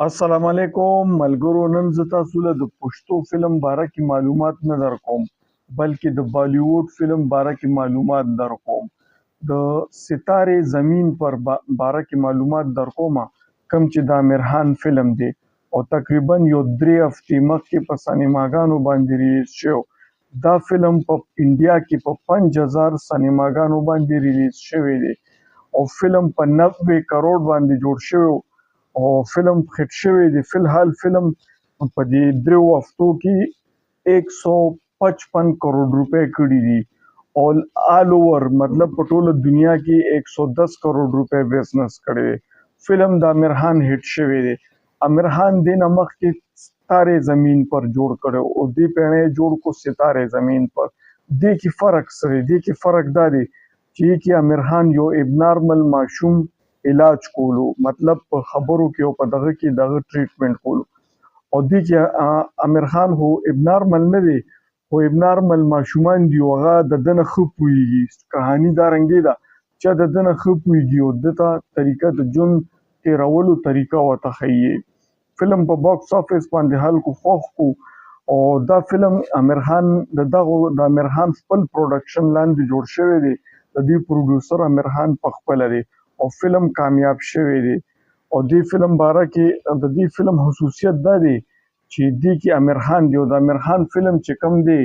السلام علیکم ملګرو، نن زه تاسو له د پښتو فلم باره کې معلومات نه درکوم، بلکې د بالیووډ فلم باره کې معلومات درکوم. د ستارې زمین پر باره کې معلومات درکوم، کوم چې د امیر خان فلم دی او تقریبا یو 3 هفتې مخکې په سینماګانو باندې ریلیز شو. دا فلم په انډیا کې په 5000 سینماګانو باندې ریلیز شوی دی او فلم په 90 کروڑ باندې جوړ شوی او فلم هټ شوی دی. فلحال فلم په دې 3 هفتو کې 155 کروڑ روپے کړي دي او آل اوور، مطلب په ټوله دنیا کې 110 کروڑ روپے بزنس کړی دی. فلم د امیر خان هټ شوی دی. امیر خان دې نه مخکې ستارې زمین پر جوړ کړو او دې پېڼې جوړ کو ستارې زمین پر. دې کې فرق څه دی؟ دې کې فرق دا دی چې کې امیر خان یو ابنارمل ماشوم علاج کولو، مطلب په خبرو کې او په دغه کې دغه ټریټمنټ کولو، او دې کې امیر خان خو ابنارمل نه دی، خو ابنارمل ماشومان دي او هغه د ده نه ښه پوهېږي. کهاني دا رنګې ده چې د ده نه ښه پوهېږي او ده ته طریقه د ژوند تېرولو طریقه ورته ښیي. فلم په باکس آفس باندې خلکو خوښ کو او دا فلم امیر خان د دغه د امیر خان خپل پروډکشن لاندې جوړ شوی دی. د دې پروډوسر امیر خان په خپله دی او فلم کامیاب شوی دی. او دې فلم باره کې د دې فلم خصوصیت دا دی چې دې کې امیر خان دی او د امیر خان فلم چې کوم دی،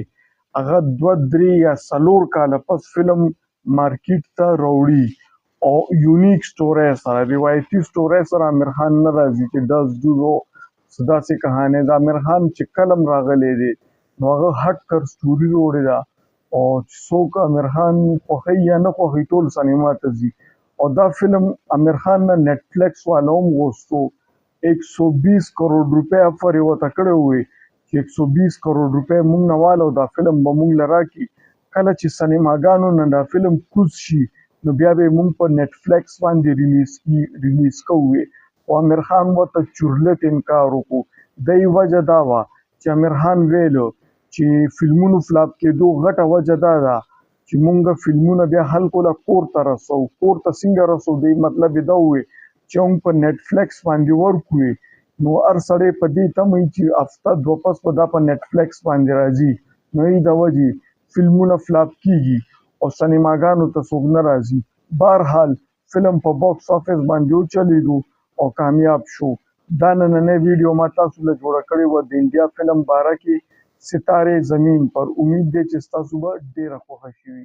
هغه 2، 3 یا 4 کاله پس فلم مارکیټ ته راوړي او یونیک سټوري سره، روایتي سټوري سره امیر خان نه راځي چې ډز ډوز او څه داسې کهانۍ. د امیر خان چې کلم راغلی دی، نو هغه هټ کر سټوري راوړې ده او چې څوک امیر خان خوښوي یا نه خوښوي، ټول سینما ته ځي. او دا فلم امیر خان نه نتفلیکس والا هم غوښتو، 120 کروڑ روپے افر یې ورته کړی وي چې 120 کروڑ روپے مونږ نه واله او دا فلم به مونږ له راکړي، کله چې سینماګانو نه دا فلم کوز شي، نو بیا به مونږ په نتفلیکس باندې ریلیز کوو. خو امیر خان ورته چورلټ انکار وکړو. د وجه دا وه چې امیر خان ویلو چې فلمونو فلاپ کېدو غټه وجه دا ده چې مونږ فلمونه بیا خلکو له کور ته رسو. کور ته څنګه رسو؟ دی مطلب یې دا ووی چې موږ په نتفلیکس باندې ورکوي، نو هر سړی په دې تمه وي چې هفته دوه پس به دا په نتفلیکس باندې راځي، نو یې د وجې فلمونه فلاپ کیږي او سینماګانو ته څوک نه راځي. بهرحال فلم په باکس آفس باندې وچلیدو او کامیاب شو. دا نننۍ ویډیو ما تاسو له جوړه کړې وه د انډیا فلم باره کې، ستارې زمین پر. امید دی چې ستاسو به ډېره خوښه شي.